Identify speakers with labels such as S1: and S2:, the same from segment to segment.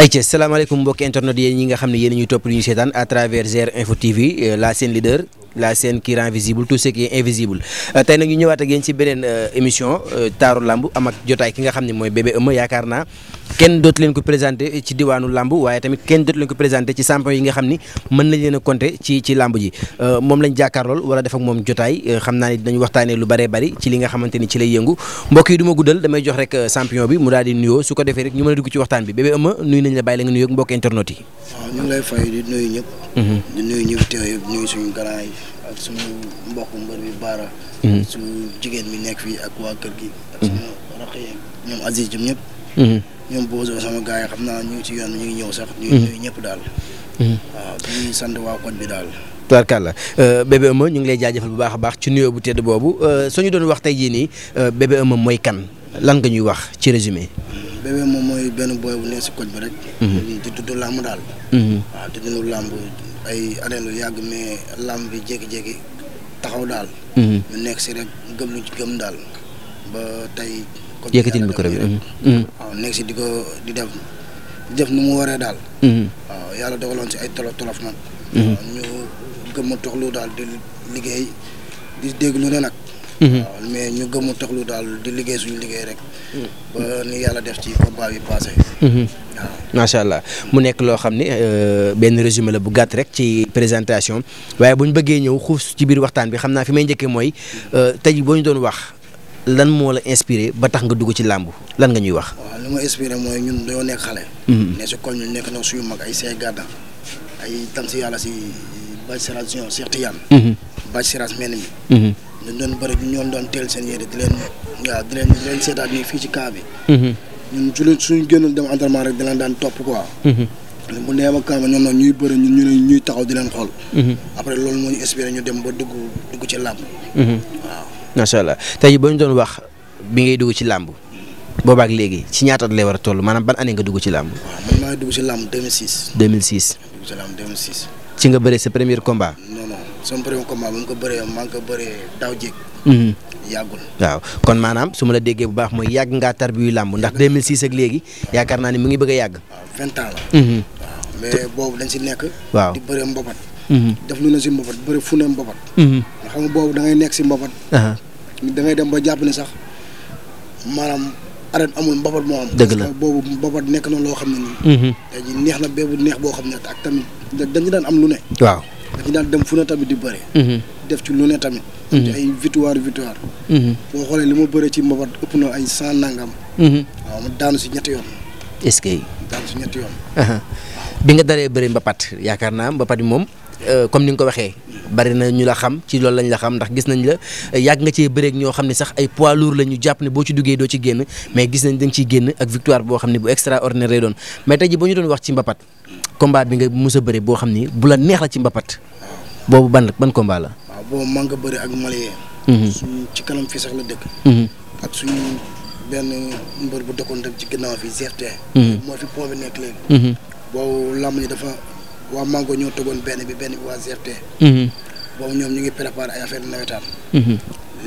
S1: ayca salaamaaleykum mbokki internet yéen ñi nga xam ne yéen ñuy topp lu ñu seetaan à travers GR Info TV la chaîne leader la chaîne qui rend visible tout ce qui est invisible tey nag ñu ñëwaat ak yéen ci beneen émission taaru lamb am ak jotaay ki nga xam ne mooy Bébé Eumeu yaakaar naa kenn dootu leen ko présenté ci diwaanu lamb waaye tamit kenn dootu leen ko présenté ci champion yi nga xam ni mën nañ leen a compter ci lamb ji moom lañ jàkkaarlool wala def ak moom jotaay xam naa ni dinañ waxtaanee lu bëree bëri ci li nga xamante ni ci lay yëngu mbokk yi du ma guddal damay jox rek champion bi mu daal di nuyoo su ko defee rek ñu mën a dugg ci waxtaan bi Bébé Eumeu nuyu nañ la bàyyi la nga nuyoog mbokk internet yi.
S2: waaw ñu ngi lay fay di nuyu ñëpp. di nuyu ñi fi teew yëpp nuyu suñu grand yi ak suñu mbokk mbër bi Baara. suñu jigéen mi nekk fii ak waa kër gi. ak suñu rakk yi ñoom Aziz jëm ñëpp. ñoom Bozo sama gars yi xam naa ñu ngi ci yoon ñu ngi ñëw sax. ñu ngi nuyu ñëpp daal. waaw di sant waa koñ bi daal.
S1: tubaarkàlla Bébé Eumeu ñu ngi lay jaajëfal bu baax a baax ci nuyoo bu tedd boobu soo ñu doon wax tey jii nii Bébé Eumeu mooy kan lan nga ñuy wax ci résumé.
S2: Bébé moom mooy benn boy bu nekk si koñ bi rek. di tudd làmb daal. waaw di dund làmb ay année lu yàgg mais làmb bi jékki-jékki taxaw daal. ñu nekk si rek gëm lu ci gëm daal ba tey.
S1: yëkkatil micro bi
S2: waaw nekk si di def nu mu waree daal. waaw yàlla dogaloon si ay tolof nag. ñu gëm a toxlu daal di liggéey di dégg lu ne nag. waaw mais ñu gëm a toxlu daal di liggéey suñu liggéey rek. ba ni yàlla def ci combat bi passé. waaw
S1: macha allah mu nekk loo xam ne benn résumé la bu gàtt rek ci présentation waaye bu ñu bëggee ñëw xuus ci biir waxtaan bi xam naa fi may njëkkee mooy tey boo ñu doon wax lan moo la inspiré ba tax nga dugg ci làmb lan nga ñuy wax.
S2: waaw li ma inspiré mooy ñun dañoo nekk xale. ne si koñ ñu nekk na suñu mag ay Sey Gàdda ay tam si yàlla si Bac Seras Cheikh Tidiane. Bac Seras mel ni. dañ doon bëri ñu ñoon doon teel seen yére di leen seetaat nii fii ci kaa bi. ñun suñu génnoon dem entraînement rek di leen daan topp quoi. bu nee ba kaa ñoom nag ñuy bëri ñun ñuy taxaw di leen xool. après loolu moo ñu inspiré ñu dem ba dugg ci làmb. waaw
S1: macha allah tey boo ñu doon wax bi ngay dugg ci làmb boobaak léegi ci ñaata at lay war a toll maanaam ban année nga dugg ci làmb.
S2: waaw man maa ngi dugg ci làmb 2006.
S1: 2006.
S2: dugg ci làmb 2006.
S1: ci nga bëree sa premier combat.
S2: non sama premier combat ba mu ko bëree maa ngi ko bëree daaw jéeg. yàggul.
S1: waaw kon maanaam su ma la déggee bu baax mooy yàgg ngaa tarbiyu làmb ndax 2006 ak léegi yaakaar naa ni mu ngi bëgg a yàgg.
S2: waaw 20 ans la. waaw mais boobu dañ si nekk.
S1: waaw
S2: di bëree mbapat. def lu ne si mbapat bëri fu ne mbapat. nga xam nga boobu da ngay nekk si mbapat. da ngay dem ba jàpp ne sax maanaam arène amul mbapat moo am.
S1: dëgg la
S2: parce que boobu mbapat nekk na loo xam ne nii. tey jii neex na bébu neex boo xam ne ak tamit dañu daan am lu ne.
S1: waaw
S2: dañu daan dem fu ne tamit di bëri. def ci lu ne tamit. am ci ay victoire. boo xoolee li ma bëre ci mbapat ëpp na ay 100 nangam. waaw ma daanu si ñetti yoon.
S1: est-ce que.
S2: daanu si ñetti yoon.
S1: bi nga daree bëri mbapat yaakaar naa mbapat bi moom comme ni nga ko waxee bari na ñu la xam ci loolu lañ la xam ndax gis nañ la yàgg nga cee bëreeg ñoo xam ne sax ay poids lourds la ñu jàpp ne boo ci duggee doo ci génn mais gis nañ da nga ciy génn ak victoire boo xam ne bu extraordinaire lay doon mais tey ji boo ñu doon wax ci mbapat combat bi nga mos a bëri boo xam ni bu la neex la ci mbapat boobu ban combat la.
S2: waaw boobu maa ngi ko bëri ak Malien. suñu ci kanam fii sax la dëkk. ak suñu benn mbër bu dëkkoon tam ci ginnaaw fii GFT. moo fi pont bi nekk léegi. boobu lamb ji dafa waa Mango ñoo tegoon benn bi waa GFT. boobu ñoom ñu ngi préparé ay affaire nawetaan.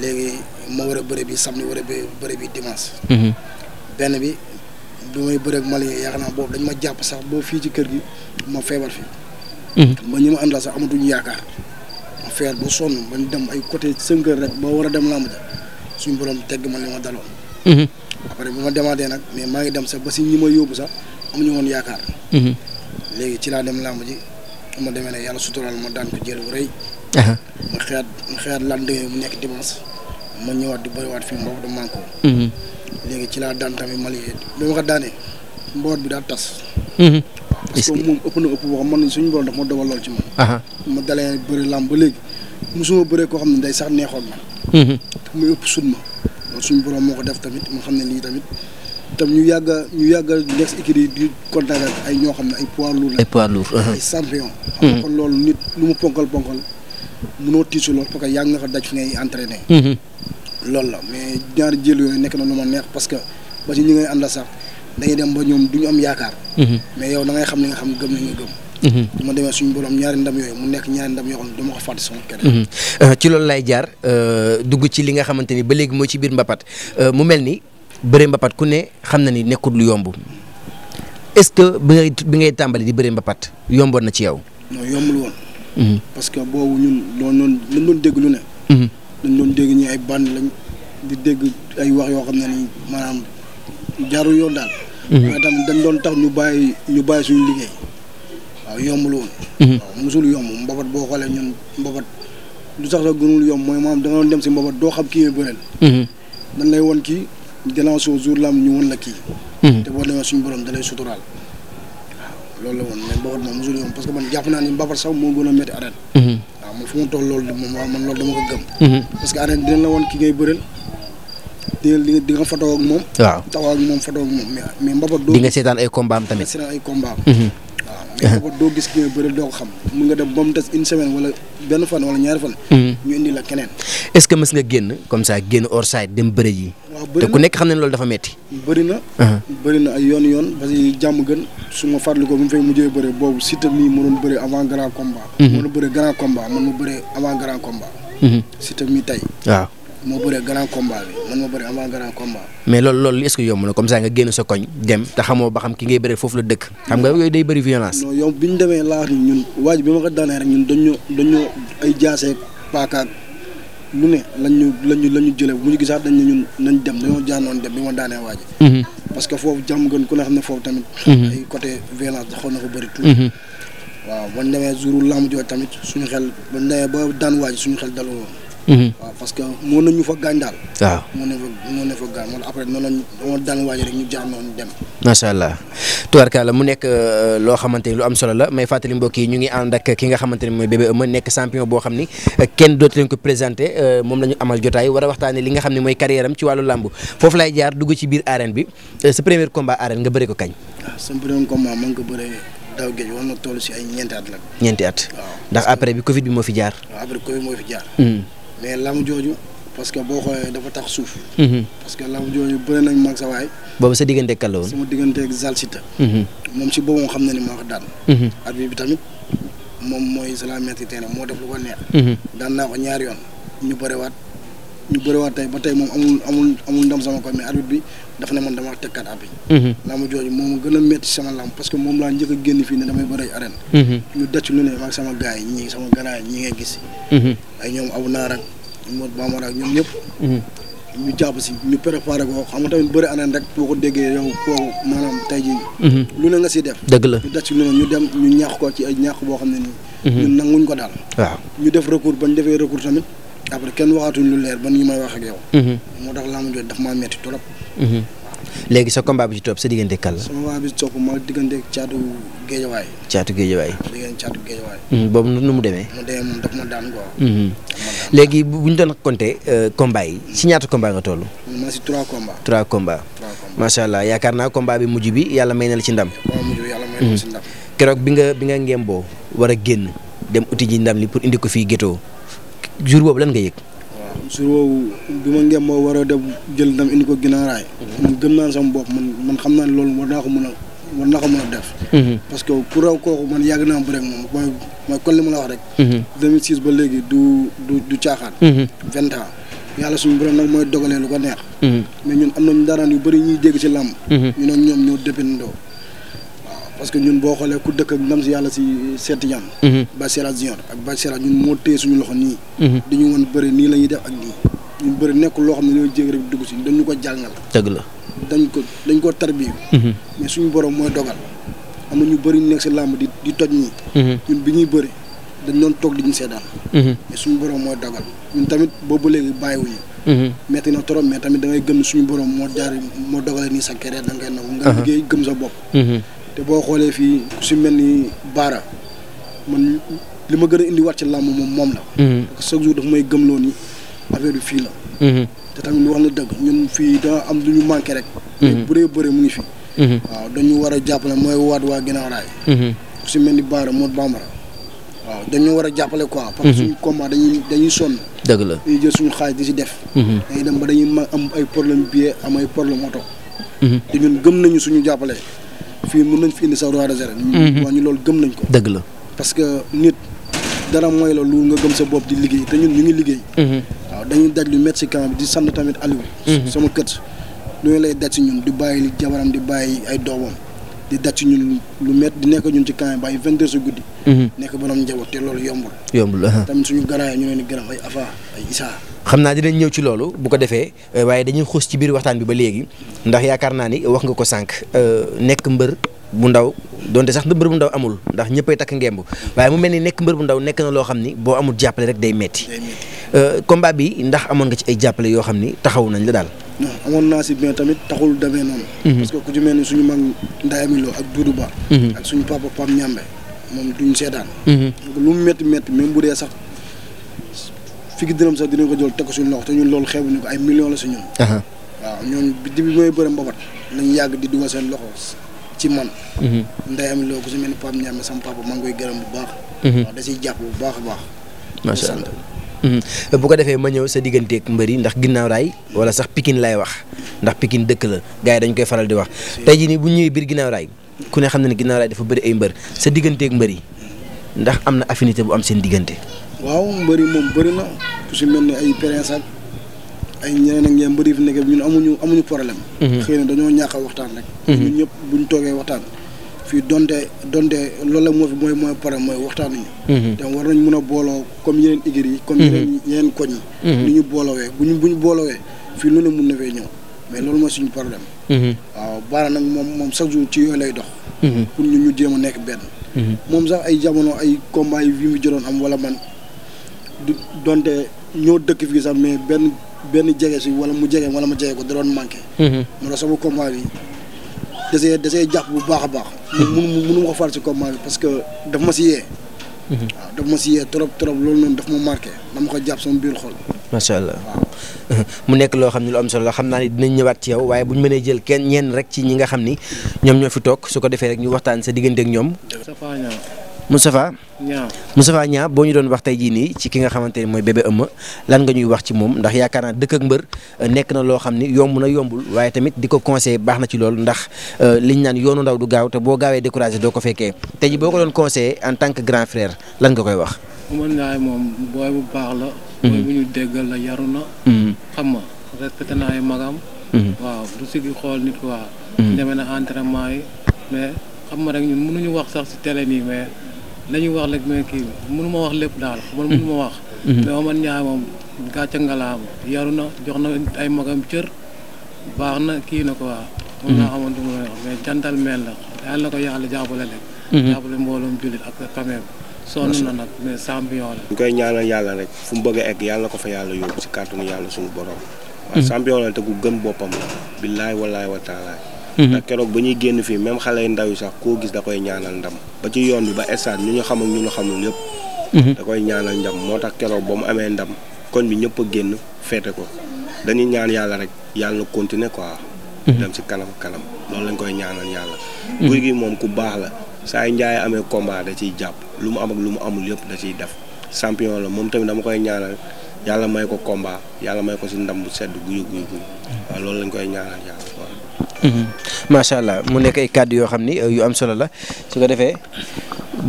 S2: léegi ma war a bëre bi samedi war a bëre bi dimanche. benn bi may bëre ak Malien yaakaar naa boobu dañ ma jàpp sax boobu fii ci kër gi ma feebar fi. ba ñu ma àndal sax amatuñu yaakaar ma feer bu sonn ba ñu dem ay côté 5 heures rek ba war a dem lamb ja suñu borom tegg ma li ma daloon. après bi ma demaatee nag mais maa ngi dem sax ba si ñi ma yóbbu sax amuñu woon yaakaar. léegi ci laa dem làmb ji ma demee ne yàlla suturaal ma daan ko jël bu rëy. ma xëyaat lan dëgg mu nekk dimanche ma ñëwaat di bëriwaat fii mboobu da manko léegi ci laa daan tamit Mali bi ma ko daanee mboot bi daal tas. parce que moom ëpp na ëpp boo xam man suñu borom daf ma dogal lool ci man. ma dalee bëri làmb ba léegi mosuma bëree koo xam ne day sax neexoon ma. muy ëpp sut ma loolu suñu borom moo ko def tamit ma xam ne lii tamit. tam ñu yàgg a nekk si équipe yi di contact ak ay ñoo xam ne ay poids lourds la.
S1: ay poids lourds.
S2: ay champion. xam nga kon loolu nit lu mu ponkal mënoo tiisu loolu parce que yàgg nga ko daj fi ngay entraîné. loolu la mais ñaari jël yooyu nekk na lu ma neex parce que ba ci ñi ngay àndal sax dañuy dem ba ñoom du ñu am yaakaar. mais yow da ngay xam li nga xam gëm li nga gëm. du ma demee suñu borom ñaari ndam yooyu mu nekk ñaari ndam yoo xam ne dama ko fàtte sama keneen.
S1: ci loolu lay jaar dugg ci li nga xamante ni ba léegi mooy ci biir mbapat mu mel ni bëre mbapat ku ne xam na ni nekkul lu yomb est-ce que bi ngay tàmbali di bëri mbapat yomboon na ci yow.
S2: non yombul woon. parce que boobu ñun lañ doon dégg lu ne. dañ doon dégg ñi ay band lañ di dégg ay wax yoo xam ne ni maanaam jaarul yoon daal. waaye tamit dañ doon tax ñu bàyyi suñu liggéey waaw yombul woon. waaw mosul yomb mbapat boo xoolee ñun mbapat lu sax sax gënul yomb mooy maanaam da nga doon dem si mbapat doo xam kii ngay bëreel. dañ lay won kii gannaaw soo jour lam ñu won la kii. te boo demee suñu borom da lay suturaal. loolu la woon mais mbapat moom mosul yomb parce que man jàpp naa ni mbapat sax moo gën a métti arène. waaw man fu ma toll loolu moom waaw man loolu dama ko gëm. parce que arène dinañ la woon ki ngay bëreel di nga photo ak moom. waaw taxaw ak moom photo ak moom mais mbapat doo.
S1: di nga seetaan ay combat am tamit.
S2: seetaan ay combat am. waaw mais mbapat doo gis ki ngay bëreel doo ko xam mun nga def ba mu des une semaine wala benn fan wala ñaari fan. ñu indi la keneen.
S1: est-ce que mës nga génn comme ça génn hors site dem bëre ji. te ku nekk xam ne loolu dafa metti
S2: bëri na ay yoon parce que jàmm gën su ma fàttali ko bu mu fay mujjee bëri boobu Siteu mii mu doon bëri avant grand combat. mu doon bëri grand combat man ma bëri avant grand combat. Siteu mii tey. waaw moo bëri grand combat bi man ma bëri avant grand combat.
S1: mais loolu est-ce que yomb na comme ça nga génn sa koñ dem te xamoo ba xam ki ngay bëri foofu la dëkk. xam nga yooyu day bëri violence.
S2: non yow bi ñu demee laa wax ni ñun waaj bi ma ko daanee rek ñun dañoo ay jaaseeg paakaak lu ne lañu jëlee bu ñu gisaat dañ ne ñun nañ dem dañoo jaanoon dem bi ma daanee waaj. parce que foofu jàmm gën ku ne xam ne foofu tamit. ay côté violence xaw na ko bëri tout. waaw bañ demee jouru lamb jooju tamit suñu xel bañ demee ba daan waaj suñu xel daloo woon. waaw parce que moo nañ ñu fa gaañ daal. waaw moo ne fa gaañ wala après noonu lañ daan waaj rek ñu jaar noonu dem.
S1: macha allah tubaarkalla mu nekk loo xamante ni lu am solo la may fàttali mbokk yi ñu ngi ànd ak ki nga xamante ni mooy Bébé Eumeu nekk champion boo xam ni kenn dootu leen ko présenté moom la ñu amal jotaay war a waxtaanee li nga xam ne mooy carrière am ci wàllu làmb foofu lay jaar dugg ci biir arène bi sa premier combat arène nga bëre ko kañ.
S2: waaw sa premier combat maa ngi ko bëree daaw géej war na toll si ay ñeenti at la.
S1: ñeenti at. waaw ndax après bi Covid bi moo fi jaar.
S2: waaw après Covid moo fi jaar. mais lamb jooju parce que boo xoolee dafa tax suuf. parce que lamb jooju bëri nañ mag sa waay.
S1: boobu sa diggante ak kan la woon.
S2: sama diggante ak Zal Siteu. moom si boobu xam na ni maa ko daan. arbitre bi tamit moom mooy la maître terrain moo def lu ko neex. daan naa ko ñaari yoon ñu bëriwaat tey ba tey moom amul ndam sama ko mais arbitre bi dafa ne man dama tëkkaat arbitre. lamb jooju moom gën a métti sama lamb parce que moom laa njëkk a génn fii ne damay bëri arène. ñu dëcc lu ne maag sama gars yi ñii sama ganaay ñii ngay gis. ay ñoom Abou Naar ak Modou Bamara ak ñoom ñëpp. ñu jàpp si ñu préparé ko xam nga tamit bëri arène rek boo ko déggee yow kooku maanaam tey jii. lu ne nga siy def. dëgg la ñu dëcc lu ne ñu dem ñu ñàkk ko ci ay ñàkk boo xam ne nii. ñun nanguñ ko daal. waaw ñu def recours bañ defee recours tamit. après kenn waxaatuñ lu leer ba ni may wax ak yow. moo tax lamb jooju daf maa metti trop.
S1: léegi sa combat bi ci topp sa diggante kàll.
S2: sama combat bi ci topp ma diggante caatu géejawaay.
S1: caatu géejawaay.
S2: caatu géejawaay.
S1: boobu nu mu demee.
S2: mu demee moom daf ma daan quoi.
S1: léegi bu ñu doon compter combat yi si ñaata combat nga toll.
S2: ma si 3 combats.
S1: 3 combats. macha allah yaakaar naa combat bi mujj bi yàlla may na la ci ndam.
S2: combat mujj bi yàlla may na la ci ndam.
S1: keroog bi nga ngemboo war a génn dem uti ji ndam li pour indi ko fii Gétto jour boobu lan nga yëg.
S2: waaw jour boobu bi ma ngemboo war a dem jël ndam indi ko ginnaaw raay. man gëm naa sama bopp man xam naa ne loolu war naa ko mën a def. parce que pour raw kooku man yàgg naa bëre ak moom mooy kon li ma la wax rek. 2006 ba léegi du caaxaan. 20 ans yàlla suñu borom nag mooy dogalee lu ko neex. mais ñun am nañu daraan yu bëri ñuy dégg ci làmb. ñu ak ñoom ñoo dépendoo. parce que ñun boo xoolee ku dëkk ak ndam si yàlla si seeti ñam. Baye Sera Junior ak Baye Sera ñun moo téye suñu loxo nii. di ñu woon bëri nii la ñuy def ak nii. ñun bëri nekkul loo xam ne ñoo jéggi rek dugg si dañu ko jàngal.
S1: dëgg la
S2: dañ ko tarbiyu. mais suñu borom mooy dogal. am na ñu bëri nekk si làmb di toj ñii. ñun bi ñuy bëri dañ doon toog di ñu seedaan. mais suñu borom mooy dogal ñun tamit boobu léegi bàyyiwuñu. metti na trop mais tamit da ngay gëm suñu borom moo dogalee nii sa carrière da ngay nangu. nga liggéey gëm sa bopp. te boo xoolee fii su mel ni Baara man li ma gën a indi waat ci làmb moom la. parce que chaque jour dafa may gëmloo ni affaire bi fii la. te tamit lu wax na dëgg ñun fii danga am lu ñu manqué rek. bu dee bëre mu ngi fi. waaw dañu war a jàppale mooy waat waa ginnaaw raay. su mel ni Baara Modou Bambara waaw dañu war a jàppale quoi. parce que suñu combat dañuy sonn.
S1: dëgg la
S2: dañuy jël suñu xaalis di si def. dañuy dem ba dañuy am ay problème billet am ay problème oto. te ñun gëm nañu suñu jàppale. fii mën nañ fi indi sa roi des arènes. waa ñu loolu gëm nañ ko.
S1: dëgg la
S2: parce que nit dara mooy la lu nga gëm sa bopp di liggéey te ñun ñu ngi liggéey. waaw dañuy daj lu métti si camp bi di sant tamit Aliou. sama kët lu ñu lay daj si ñun di bàyyi li jabaram di bàyyi ay doomam di daj ci ñun lu métti di nekk ñun ci camp ba ay 22 sa guddi. nekk borom njaboot te loolu yombul. tamit suñu garaay ñu leen di gërëm ay Afa ay Issa.
S1: xam naa dinañ ñëw ci loolu bu ko defee waaye dañuy xuus ci biir waxtaan bi ba léegi ndax yaakaar naa ni wax nga ko sànq nekk mbër bu ndaw donte sax mbër bu ndaw amul ndax ñëppay takk ngemb waaye mu mel ni nekk mbër bu ndaw nekk na loo xam ni boo amul jàppale rek day metti combat bi ndax amoon nga ci ay jàppale yoo xam ni taxaw nañ la daal.
S2: non amoon naa si bien tamit taxul demee noonu. parce que ku ci mel ni suñu mag Ndaye Milo ak Doudou Ba. ak suñu papa Pam Ñambe moom duñ seetaan. lu mu métti métti même bu dee sax fii dërëm sax dinañ ko jël teg ko suñu loxo te ñun loolu xeebuñu ko ay millions la si ñun. waaw ñooñu bi mooy bëre mbabat lañ yàgg di dugal seen loxo ci man. Ndaye Milo ku si mel ni Pam Ñambe sama papa maa ngi koy gërëm bu baax. waaw da ciy jàpp bu baax a baax.
S1: macha allah. bu ko defee ma ñëw sa digganteeg mbër yi ndax ginnaaw raay wala sax Pikine lay wax ndax Pikine dëkk la gars yi dañ koy faral di wax tey jii nii bu ñëwee biir ginnaaw raay ku ne xam na ne ginnaaw raay dafa bëri ay mbër sa digganteeg mbër yi ndax am na affinité bu am seen diggante.
S2: waaw mbër yi moom bëri na ku si mel ni ay Prince ak ay ñeneen ak ñeneen mbër yi fi nekk ñun amuñu problème. xëy na dañoo ñàkk a waxtaan rek. ñun ñëpp buñ toogee waxtaan. fii donte loolu la moo fi mooy pare mooy waxtaan nañu. te war nañ mën a booloo comme yeneen igri yi. comme yeneen koñ yi. ni ñu boolowee bu ñu boolowee fii lu ne mun na fee ñëw mais loolu mooy suñu problème. waaw Baara nag moom chaque jour ci yooyu lay dox. pour ñu jéem a nekk benn. moom sax ay jamono ay combat yi mu jotoon am wala man du donte ñoo dëkk fii sax mais benn jege si wala mu jege wala ma jege ko da doon manqué. moo tax sama combat bi. dasee jàpp bu baax a baax. mënu ma ko faral ci combat bi parce que daf ma si yee. waaw daf ma si yee trop loolu noonu daf ma marqué dama ko jàpp sama biir xol.
S1: macha allah mu nekk loo xam ne lu am solo la xam naa ni dinañ ñëwaat ci yow waaye bu ñu mënee jël ñenn rek ci ñi nga xam ni ñoom ñoo fi toog su ko defee rek ñu waxtaan sa diggante ak ñoom. Moustapha Niang boo ñu doon wax tey jii nii ci ki nga xamante ni mooy Bébé Eumeu lan nga ñuy wax ci moom ndax yaakaar naa dëkk ak mbër nekk na loo xam ni yomb na yombul waaye tamit di ko conseillé baax na ci loolu ndax liñ naan yoonu ndaw du gaaw te boo gaawee découragé doo ko fekkee tey jii boo ko doon conseillé en tant que grand frère lan nga koy wax.
S3: mën naa moom booy bu baax la. booy bu ñu déggal la yaru na. xam nga respecté na ay magam. waaw du sigi xool nit quoi. demee na entraînement yi mais xam nga rek ñun mënuñu wax sax si télé nii mais. lañuy wax rek mais kii mënu ma wax lépp daal man mënu ma wax mais man Ndiaye moom gàcce ngalaam yaru na jox na ay magam cër baax na kii na quoi moom laa xamante mu wax mais jantal mel la yàlla na ko yàlla jàppale rek jàppale mbooloom jullit ak famille sonn na nag mais champion la
S4: ñu koy ñaanal yàlla rek fu mu bëgg a egg yàlla na ko fa yàlla yóbbu si kàttanu yàlla suñu borom waaw champion la te ku gëm boppam la billaay wallaay wa taalaay ndax keroog ba ñuy génn fii même xale yu ndaw yi sax koo gis da koy ñaanal ndam ba ci yoon bi ba stade ñu xam ak ñu xamul yëpp. da koy ñaanal ndam moo tax keroog ba mu amee ndam koñ bi ñëpp a génn féete ko dañuy ñaan yàlla rek yàlla na continuer quoi. dem si kanam loolu lañ koy ñaanal yàlla. guy gi moom ku baax la saa yu Ndiaye amee combat da ciy jàpp lu mu am ak lu mu amul yëpp da ciy def champion la moom tamit dama koy ñaanal yàlla may ko combat yàlla may ko si ndam bu sedd guy waaw loolu lañ koy ñaanal yàlla quoi.
S1: macha allah mu nekk ay kàddu yoo xam ni yu am solo la su ko defee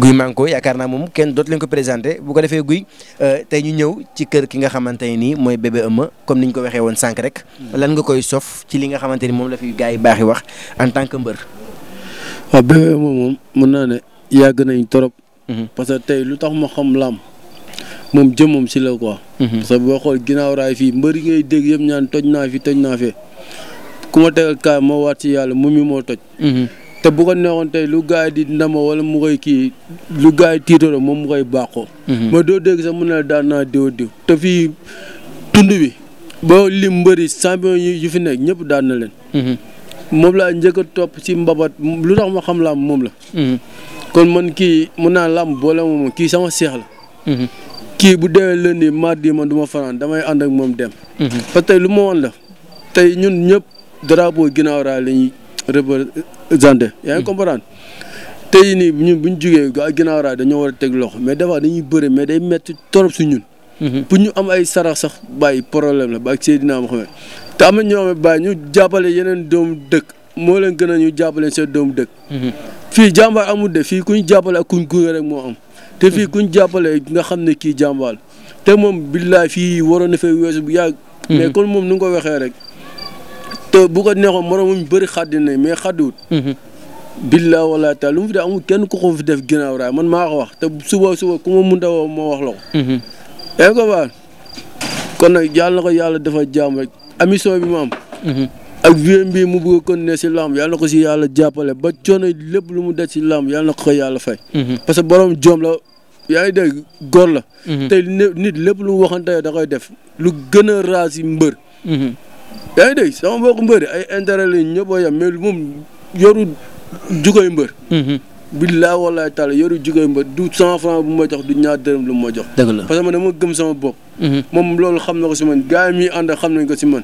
S1: Guy Manko yaakaar naa moom kenn dootu leen ko présenté bu ko defee Guy tey ñu ñëw ci kër ki nga xamante ne nii mooy Bébé Eumeu comme ni ñu ko waxee woon sànq rek lan nga koy sof ci li nga xamante ni moom la fi gars yi baax yi wax en tant que mbër.
S5: waaw Bébé Eumeu moom mën naa ne yàgg nañ trop. parce que tey lu tax ma xam lam moom jëmmam si la quoi. parce que boo xool ginnaaw raay fii mbër yi ngay dégg yëpp ñaan toj naa fi. ku ma tegal kaay ma waat ci yàlla moom mi moo toj. te bu ko neexoon tey lu gars yi di ndama wala mu koy kii lu gars yi tiitoo moom mu koy bàqoo. ma doo dégg sax mu ne la daan naa diw te fii tund bi ba lim mbëri champion yu fi nekk ñëpp daan na leen. moom laa njëkk a topp ci mbabat lu tax ma xam làmb moom la. kon man kii mun naa làmb boole moom kii sama seex la. kii bu demee lundi mardi man du ma fanaan damay ànd ak moom dem. parce que tey lu ma woon la tey ñun ñëpp. drapeau ginnaaw raay la ñuy représenté yaa ngi comprendre tey nii ñun bu ñu jugee ginnaaw raay dañoo war a teg loxo mais des fois dañuy bëri mais day metti torop su ñun. pour ñu am ay sarax sax bàyyi problème la ba ak Seydina Mohamed te am na ñoo xam ne bàyyi ñu jàppale yeneen doomu dëkk moo leen gën a ñu jàppale seen doomu dëkk. fii jàmbaar amul de fii ku ñu jàppale ak kuñ gunge rek moo am te fii ku ñu jàppale nga xam ne kii jàmbaar te moom billaay fii waroon na fay weesu bu yàgg. mais kon moom nu nga ko waxee rek. te bu ko neexoon moroom mu bëri xaddi nañ mais xaddiwut. billaa wala taala lu mu fi def amul kenn ku ko fi def ginnaaw raay man maa ko wax te suba ku ma mënta woo moo wax la ko. yaa ngi ko baal kon nag yàlla na ko yàlla dafa jaam rek émission bi mu am. ak VM bi mu bëgg a continuer si lamb yàlla na ko si yàlla jàppale ba coono lépp lu mu daj si lamb yàlla na ko yàlla fay. parce que borom joom la yaa ngi dégg góor la. tey nit lépp lu mu waxante da koy def lu gën a raas si mbër. yaa ngi dégg sama mbokku mbër ay intérêt lañ ñëpp a yem mais moom yoru jugay mbër. billaay wallaay taala yoru jugay mbër du 100 francs bu ma jox du ñaar dërëm lu ma jox.
S1: dëgg la
S5: parce que man dama gëm sama bopp. moom loolu xam na ko si man gars yi muy ànd xam nañ ko si man.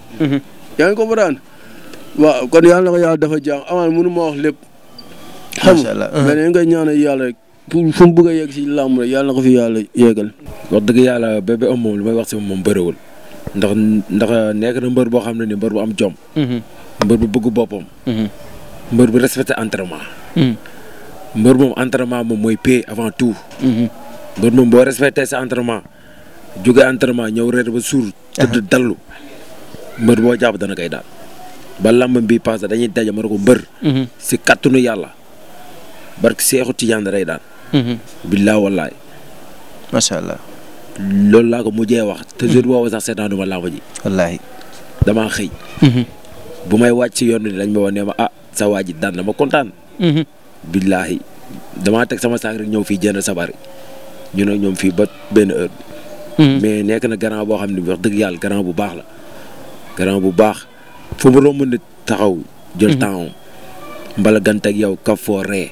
S5: yaa ngi ko faraan waaw kon yàlla na ko yàlla dafa jaam amaan mënu ma wax lépp.
S1: macha allah
S5: mais dañ koy ñaanal yàlla rek pour fu mu bëgg a yegg si làmb rek yàlla na ko fi yàlla yeggal.
S6: wax dëgg yàlla Bébé Oum moom li may wax si moom bëriwul ndax nekk na mbër boo xam ne ni mbër bu am jom. mbër bu bëgg boppam. mbër bu respecté entraînement. mbër moom entraînement moom mooy paie avant tout. mbër moom boo respecté sa entraînement jóge entraînement ñëw reer ba suur. tëdd dallu mbër boo jàpp dana koy daal. ba làmb bi passé dañuy daje ma ne ko mbër. si kàttanu yàlla barke Seexu Tijaan day daal. billaa wallaay.
S1: macha allah.
S6: loolu laa ko mujjee wax te jour boobu sax seetaanuma làmb ji.
S1: wallaahi.
S6: damaa xëy. bu may wàcc si yoon bi lañ ma wax ne ma sa waa ji daan na ma kontaan. billaahi damaa teg sama saak rek ñëw fii jënd sabar ñu ne ñoom fii ba benn heure bi. mais nekk na grand boo xam ne wax dëgg yàlla grand bu baax la. grand bu baax fu mu romb nit taxaw jël temps mbala gant ak yow kaf foo ree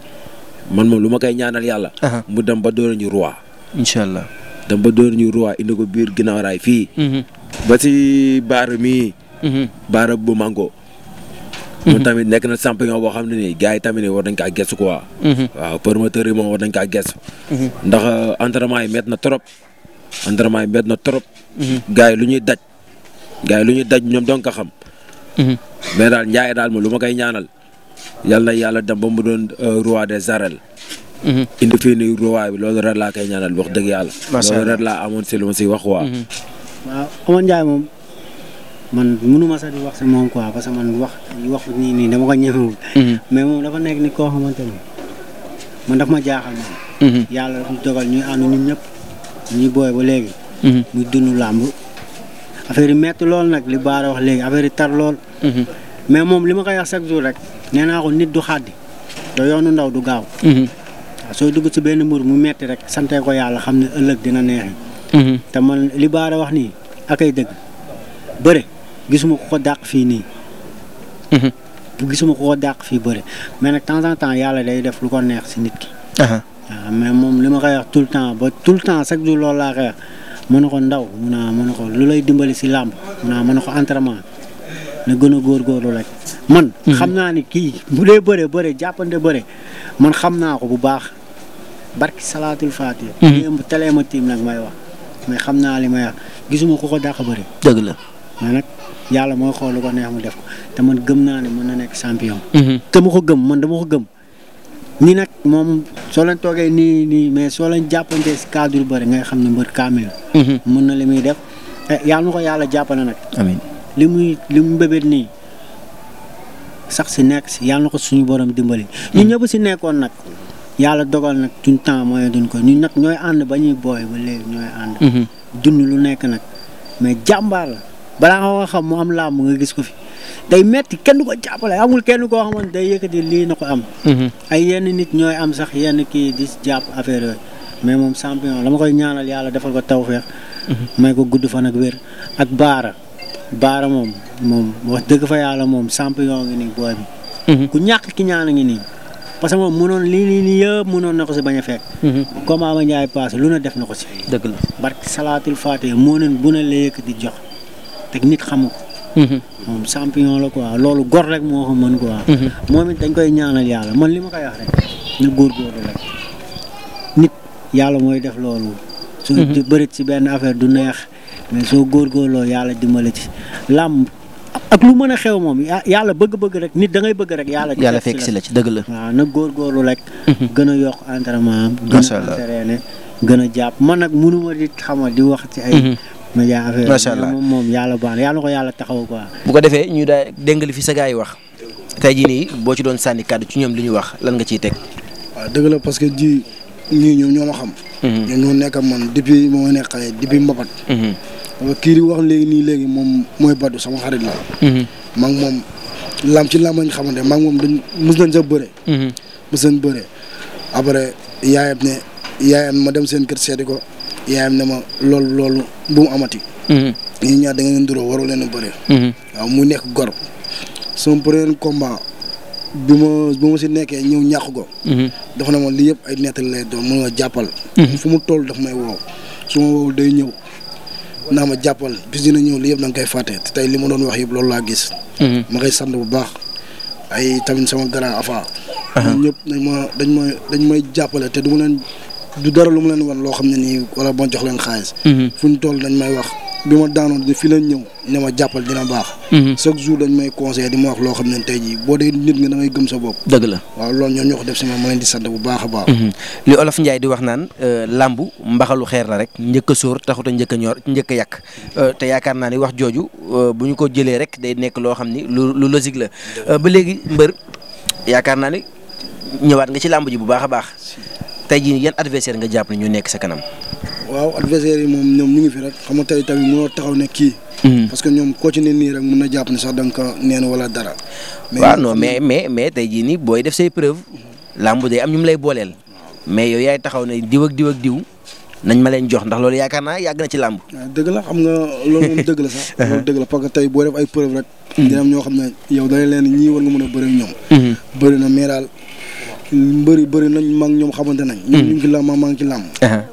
S6: man moom lu ma koy ñaanal yàlla. mu dem ba door ñu roi.
S1: incha allah.
S6: dem ba door ñu roi indi ko biir ginnaaw raay fii. ba si baara mii. baara bu mango. moom tamit nekk na champion boo xam ne nii gars yi tamit war nañ kaa gëstu quoi. waaw promoteur yi moom war nañ kaa gëstu. ndax entraînement yi métti na trop. entraînement yi métti na trop. gars yi lu ñuy daj ñoom doon ko xam. mais daal Ndiaye daal moom lu ma koy ñaanal yal na yàlla dem ba mu doon roi des arènes. indi fii nii roi bi loolu rek laa koy ñaanal wax dëgg yàlla. loolu rek laa amoon si lu ma si wax waa.
S7: waaw Omar Ndiaye moom man mënu ma sax di wax si moom quoi parce que man wax nii dama ko ñemewul. mais moom dafa nekk ni koo xamante ni man daf ma jaaxal moom. yàlla dafa dogal ñuy ànd ñun ñëpp ñuy booy ba léegi. muy dund làmb affaire yi métti lool nag li Baara wax léegi affaire yi tar lool. mais moom li ma koy wax chaque jour rek nee naa ko nit du xaddi te yoonu ndaw du gaaw. waaw sooy dugg ci benn mbir mu metti rek sante ko yàlla xam ne ëllëg dina neexi. te man li Baara wax nii akay dëgg bëre gisuma ko dàq fii nii. gisuma ko dàq fii bëre mais nag temps en temps yàlla day def lu ko neex si nit ki. waaw mais moom li ma koy wax tout le temps ba tout le temps chaque jour loolu laa koy wax mën na ko ndaw mën na ko lu lay dimbali si làmb mën na ko entraînement na gën a góorgóorlu rek. man xam naa ni kii bu dee bëre jàppante bëre man xam naa ko bu baax barki salaatul faatiha. télé ma tiim nag may wax mais xam naa li may wax gisuma ko dàq bëre.
S1: dëgg la.
S7: mais nag yàlla mooy xool lu ko neex mu def ko te man gëm naa ne mën na nekk champion. te ma ko gëm man dama ko gëm. ni nag moom soo leen toogee nii mais soo leen jàppante si cadre bëri ngay xam ne mbër kaamil la. mën na li muy def yàlla na ko yàlla jàppale nag. amiin li mu mbébét nii sax si nekk si yàlla na ko suñu borom dimbali. ñun ñëpp si nekkoon nag yàlla dogal nag tuñ temps mooy duñ ko ñun nag ñooy ànd ba ñuy booy ba léegi ñooy ànd. dund lu nekk nag mais jàmbaar la balaa nga xam mu am làmb nga gis ko fi. day metti kenn du ko jàppale amul kenn koo xamante day yëkkati lii na ko am. ay yenn nit ñooy am sax yenn kii di jàpp affaire yooyu mais moom champion la ma koy ñaanal yàlla defal ko tawfeex. may ko gudd fan ak wér ak baara moom wax dëgg fa yàlla moom champion ngi nii booy bi. ku ñàkk ki ñaan a ngi nii parce que moom mënoon lii nii yëpp mënoon na ko si bañ a fekk. comme Ama Ndiaye passé lu ne def na ko si. dëgg la barki salaatul faatiha moo neen bu ne la yëkkati jox te nit xamu ko. moom champion la quoi loolu gor rek moo ko mën quoi. moom it dañ koy ñaanal yàlla man li ma koy wax rek na góorgóorlu rek nit yàlla mooy def loolu. soo bërit ci benn affaire du neex mais soo góorgóorloo yàlla dimbali ci làmb ak lu mën a xew moom yàlla bëgg-bëgg rek nit da ngay bëgg rek yàlla
S1: fekk si la ci dëgg la. waaw
S7: na góorgóorlu rek. gën a yokk entraînement am. macha allah gën a entraîné gën a jàpp man nag mënuma di xamal di wax ci ay. média affaire
S1: macha allah
S7: moom yàlla baax na yàlla na ko yàlla taxaw quoi.
S1: bu ko defee ñu daa déngali fi sa gars yi wax tey jii nii boo ci doon sànni kàddu ci ñoom li ñu wax lan nga ciy teg.
S2: waaw dëgg la parce que ñii ñoom ñoo ma xam. ñoom ñoo nekk ak man depuis moo nekk xale depuis Mbapat. parce que kii di wax léegi moom mooy Badou sama xarit la. maa ngi moom ci lam lañ xamante maa ngi moom dañ mës nañ sa bëre. mës nañ bëre après yaayam ma dem seen kër seeti ko yaayam ne ma loolu bu mu amati. ñii ñaar da ngeen nduroo waroo leen a bëre. waaw mu nekk gor. sama premier combat bi ma si nekkee ñëw ñàkk ko. dafa na ma lii yëpp ay nettali lay doon mën nga jàppal. fu mu toll daf may woo su ma woowul day ñëw naa ma jàppal bis dina ñëw lii yëpp da nga koy fàtte te tey li ma doon wax yëpp loolu laa gis. ma koy sant bu baax ay tamit sama grand afa. ñëpp dañ may jàppale te du dara lu mu leen wan loo xam ne nii wala bon jox leen xaalis. fu ñu toll dañ may wax bi ma daanoon fii lañ ñëw ne ma jàppal dina baax. chaque jour dañ may conseillé di ma wax loo xam ne tey jii boo dee nit nga da ngay gëm sa bopp.
S1: dëgg la
S2: waaw loolu ñoom ñoo ko def si ma leen di sant bu baax a baax.
S1: li Olof Njaay di wax naan làmbu mbaxalu xeer la rek njëkk a sóor taxut a njëkk a ñor njëkk a yàq te yaakaar naa ni wax jooju bu ñu ko jëlee rek day nekk loo xam ni lu logique la ba léegi mbër yaakaar naa ni ñëwaat nga ci làmb ji bu baax a baax tey jii yan adversaire nga jàpp ne ñu nekk sa kanam.
S2: waaw adversaire yi moom ñoom ñu ngi fi rek xam nga tey tamit mënoo taxaw ne kii. parce que ñoom koo ci ne nii rek mën na jàpp ne sax da nga ko neen wala dara.
S1: waaw non mais tey jii nii booy def say preuve làmb day am ñu mu lay booleel mais yow yaay taxaw ne diw ak diw nañ ma leen jox ndax loolu yaakaar naa yàgg na ci làmb.
S2: waaw dëgg la xam nga loolu moom dëgg la sax. loolu dëgg la parce que tey boo def ay preuve rek. dina am ñoo xam ne yow dañu leen ñii war nga mën a bëri ak ñoom. bëri na mais daal bëri nañ maa ngi ñoom xamante nañ. ñoom ñu ngi ci làmb maa ngi ci làmb.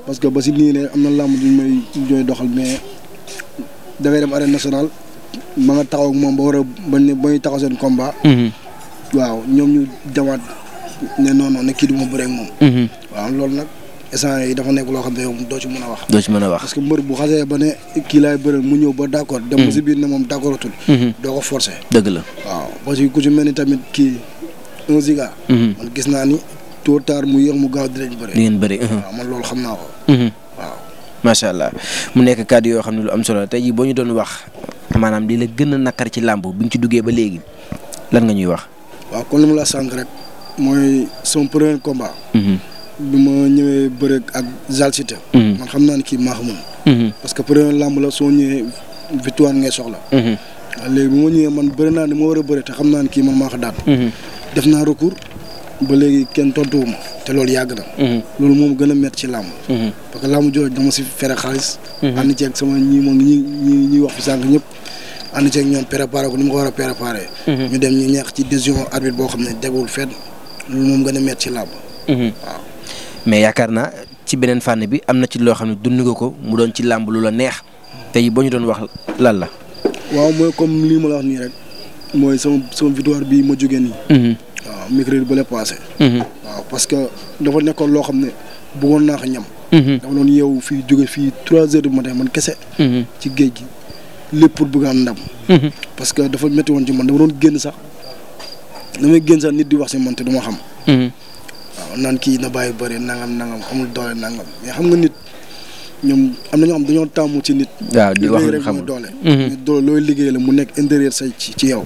S2: parce que ba si nii ne am na làmb duñ may jooy doxal mais dangay dem arène nationale ma nga taxaw ak moom ba war a bañ taxaw seen combat. waaw ñoom ñu demaat ne non ne kii du ma bëre ak moom. waaw loolu nag instant yi dafa nekk loo xam ne yow doo ci mën a wax. parce que mbër bu xasee ba ne kii laay bëre mu ñëw ba d' accord. dem ba si biir ne moom d' accordatul. doo ko forcer.
S1: dëgg la
S2: waaw parce que ku ci mel ni tamit kii. un Ziga. man gis naa ni tôt tard mu yéex mu gaaw dinañ bëri.
S1: di ngeen bëri.
S2: waaw man loolu xam naa ko. waaw.
S1: macha allah mu nekk kàddu yoo xam ne lu am solo la tey jii boo ñu doon wax maanaam li la gën a nakkar ci làmb bi nga ci duggee ba léegi lan nga ñuy wax.
S2: waaw kon li ma la sànq rek mooy son premier combat. bi ma ñëwee bëre ak Zal Cité. man xam naa ne kii maa xamul. parce que premier làmb la soo ñëwee victoire ngay soxla. léegi bi ma ñëwee man bëri naa ne ma war a bëri te xam naa ne kii man maa ko daan. def naa recours ba léegi kenn tontuwuma te loolu yàgg na. loolu moom gën a métti ci làmb. parce que làmb jooju dama si fere xaalis. ànd ceeg sama ñi wax fi sànq ñëpp ànd ceeg ñoom préparé ko ni ma ko war a préparé. ñu dem ñu ñàkk ci décision arbitre boo xam ne degul fenn loolu moom gën a métti ci làmb. waaw
S1: mais yaakaar naa ci beneen fànn bi am na ci loo xam ne dund nga ko mu doon ci làmb lu la neex tey boo ñu doon wax lan la.
S2: waaw mooy comme lii ma la wax nii rek mooy sama victoire bii ma jógee nii. waaw mercredi ba la passé. waaw parce que dafa nekkoon loo xam ne bëggoon naa ko ñam. dama doon yeewu fii jóge fii 3 heures du matin man kese. ci géej gi lépp pour bëgg am ndam. parce que dafa métti woon ci man dama doon génn sax damay génn sax nit di wax si man te du ma xam. waaw naan kii na bàyyi bëri nangam amul doole nangam mais xam nga nit. ñoom am na ñoo xam dañoo tàmmu ci nit.
S1: waaw di wax
S2: rek mooy doole. doole looy liggéey la mu nekk intérieur say ci yow.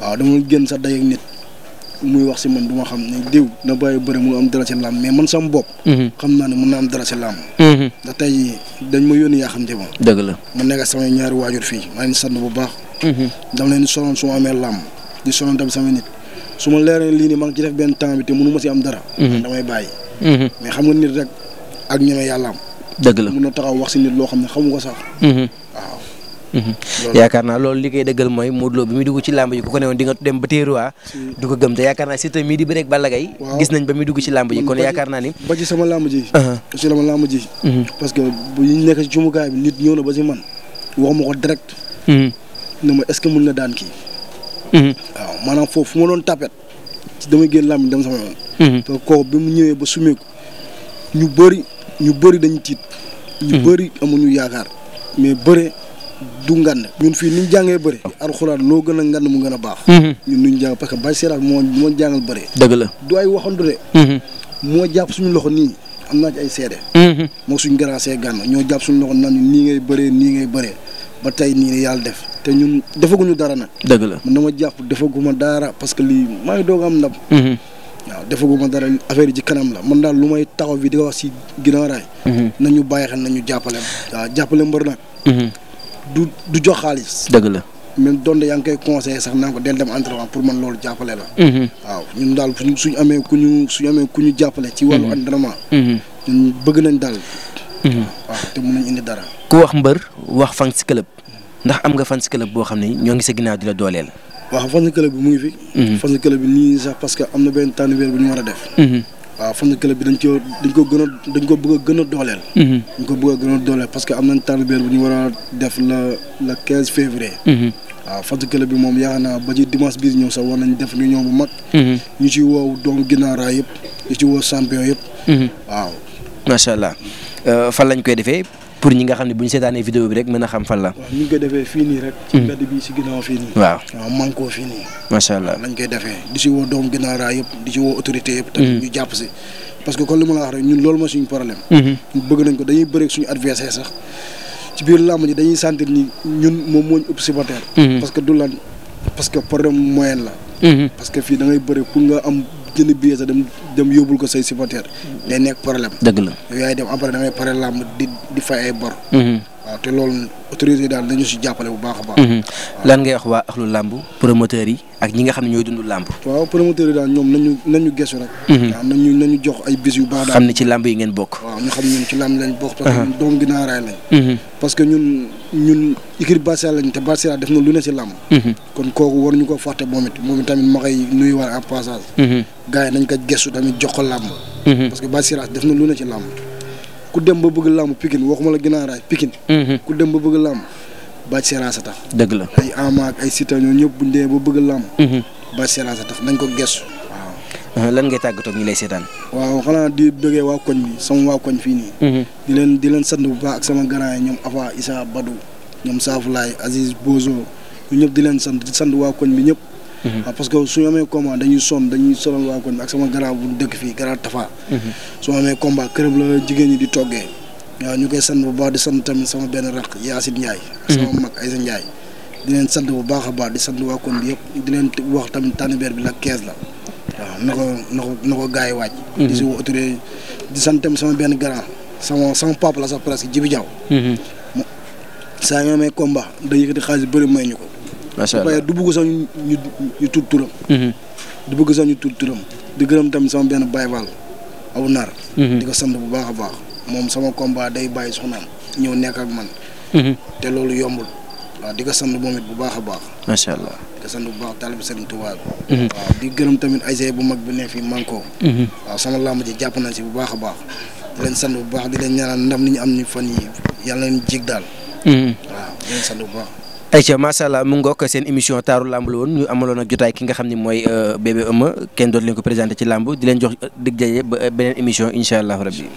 S2: waaw dama génn sax day ak nit muy wax si man du ma xam ne diw na bàyyi bëri mu am dara si làmb mais man sama bopp. xam naa ne mën naa am dara si làmb. ndax tey dañ ma yónni yaa xam te ma.
S1: dëgg la
S2: ma nekk samay ñaari waajur fii maa ngi sant bu baax. dama leen di sonal su ma amee làmb di sonal tamit sama nit su ma leeree lii nii maa ngi ci def benn temps bi te mënu ma si am dara. damay bàyyi. mais xam nga nit rek ak ñeme yàlla am.
S1: dëgg la
S2: mun na taxaw wax si nit loo xam ne xamu ko sax. waaw.
S1: yaakaar naa loolu li koy dëggal mooy Modou Lo bi muy dugg ci làmb ji ku ko ne woon di nga dem ba téeruwaa du ko gëm te yaakaar naa Siteu mii di bëreeg Balla Gaye gis nañ ba muy dugg ci làmb ji kon yaakaar naa ni
S2: ba ci sama làmb ji ci sama làmb ji parce que bu ñu nekk ci jumukaay bi nit ñëw na ba si man wax ma ko direct ne ma est-ce que mën nga daan kii waaw maanaam foofu fu ma doon tapet ci damay génn làmb dem sama yoon te kooku bi mu ñëwee ba sumeeku ñu bëri dañu tiit ñu bëri amuñu yaakaar mais bëre du ngand ñun fii niñ jàngee bëre alxuraan loo gën a ngand mu gën a baax ñun nuñ jàng parce que Baye Seeraat moo jàngal bëre
S1: dëgg la
S2: du ay waxandu de moo jàpp suñu loxo nii am naa ci ay seede moo suñ garaasee gànn ñoo jàpp suñu loxo naan nii ngay bëree ba tey nii ne yàlla def te ñun defaguñu dara nag.
S1: dëgg la
S2: man dama jàpp defaguma dara parce que lii maa ngi doog am ndam. waaw defaguma dara affaire yi ci kanam la man daal lu may taxaw bi di ko wax si ginnaaw raay. nañu bàyyi xel nañu jàppale. waaw jàppale mbër nag. du jox xaalis.
S1: dëgg la.
S2: même donte yaa ngi koy conseillé sax naa ko del dem entraînement pour man loolu jàppale la. waaw ñun daal suñu amee ku ñu jàppale. ci wàllu entraînement. ñun bëgg nañ daal. waaw te mën nañ indi dara.
S1: ku wax mbër wax fans club ndax am nga fans club boo xam ne ñoo ngi sa ginnaaw di la dooleel.
S2: waaw fans club bi mu ngi fi. fans club bi nii sax parce que am na benn tànnibéer bu ñu war a def. waaw fans club bi dañ ko bëgg a gën a dooleel. dañ ko bëgg a gën a dooleel parce que am nañ tànnibéer bu ñu war a def le 15 février. waaw fans club bi moom yaakaar naa ba ci dimanche bii ñëw sax war nañ def réunion bu mag. ñu ci woow doomu Guinaw Rail yëpp ñu ci woo champion yëpp. waaw.
S1: macha allah fan lañ koy defee pour ñi nga xam ne bu ñu seetaanee vidéo bi rek mën a xam fan la.
S2: waaw ñu ngi koy defee fii nii rek. ci mbedd bi si ginnaaw fii nii.
S1: waaw
S2: manko fii nii.
S1: macha allah
S2: lañ koy defee di si woo doomu Guinaw Rail yëpp di si woo autorité yëpp. tamit ñu jàpp si parce que kon li ma la wax rek ñun loolu mooy suñu problème. ñu bëgg nañ ko dañuy bëreeg suñu adversaire sax ci biir làmb ji dañuy sentir ni ñun moom moo ñu ëpp supporter. parce que du lan parce que problème moyen la. parce que fii da ngay bëri pour nga am jënd billet sax dem yóbbul ko say supporter day nekk problème.
S1: dëgg la
S2: yow yaay dem après da ngay pare làmb di fay ay bor. waaw te loolu autorité daal dañu si jàppale bu baax a baax.
S1: lan ngay wax waa axlu làmb promoteurs yi ak ñi nga xam ne ñooy dund làmb.
S2: waaw promoteurs yi daal ñoom nañu gëstu rek. waaw nañu jox ay bis yu baax daal.
S1: xam ne ci làmb yi ngeen bokk.
S2: waaw ñu xam ñun ci làmb lañ bokk. parce que doomu Guinaw Rail lañ. parce que ñun équipe Bassira lañ te Bassira def na lu ne si làmb. kon kooku war ñu ko fàtte moom it tamit ma koy nuyuwaale en passage. gars yi nañ ko gëstu tamit jox ko làmb. parce que Bassira def na lu ne ci làmb. ku dem ba bëgg làmb Pikine waxuma la Guinaw Rail Pikine. ku dem ba bëgg làmb Bathie Seras a tax.
S1: dëgg la
S2: ay Ama ak ay Siteu ñoo ñëpp buñ demee ba bëgg làmb. Bathie Seras a tax nañ ko gestu.
S1: waaw lan ngay tàggatoo ak ñi lay seetaan.
S2: waaw xanaa di bëggee waa koñ bi sama waa koñ fii nii. di leen sant bu baax ak sama grand yi ñoom Afa Issa Badou ñoom Safulaay Aziz Bozo ñu ñëpp di leen sant di sant waa koñ bi ñëpp. waaw parce que suñu amee combat dañuy sonal waa koñ bi ak sama grand bu dëkk fii grand Tafa. su ma amee combat këram la jigéen ñi di toggee. waaw ñu koy sant bu baax di sant tamit sama benn rakk Yacine Ndiaye. sama mag Aïssa Ndiaye. di leen sant bu baax a baax di sant waa koñ bi yëpp di leen wax tamit tànnibéer bi la 15 la. waaw na ko gars yi waaj. di si woo autorité di sant tamit sama benn grand sama papa la sax presque Jibi Diaw. saa yoo amee combat da yëkkati xaalis bëri may ñu ko. macha allah du bëgg sax ñu tudd turam. du bëgg sax ñu tudd turam. di gërëm tamit sama benn Baye Fall aw nar. di ko sant bu baax a baax moom sama combat day bàyyi soxnaam ñëw nekk ak man. te loolu yombul. waaw di ko sant moom it bu baax a baax.
S1: macha allah
S2: di ko sant bu baax taalibe Serigne Touba bi. waaw di gërëm tamit ay bu mag bi ne fii Manko. waaw sama làmb ji jàpp nañ si bu baax a baax. di leen sant bu baax di leen ñaanal ndam li ñu am ni fan yi yàlla leen jig daal. waaw di leen sant bu baax.
S1: ayca macha allah mu ngoog seen émission taaru làmb la woon ñu amaloon ak jotaay ki nga xam ne mooy Bébé Eumeu kenn doon leen ko présenté ci làmb di leen jox dig jaye ba beneen émission incha allah rabbi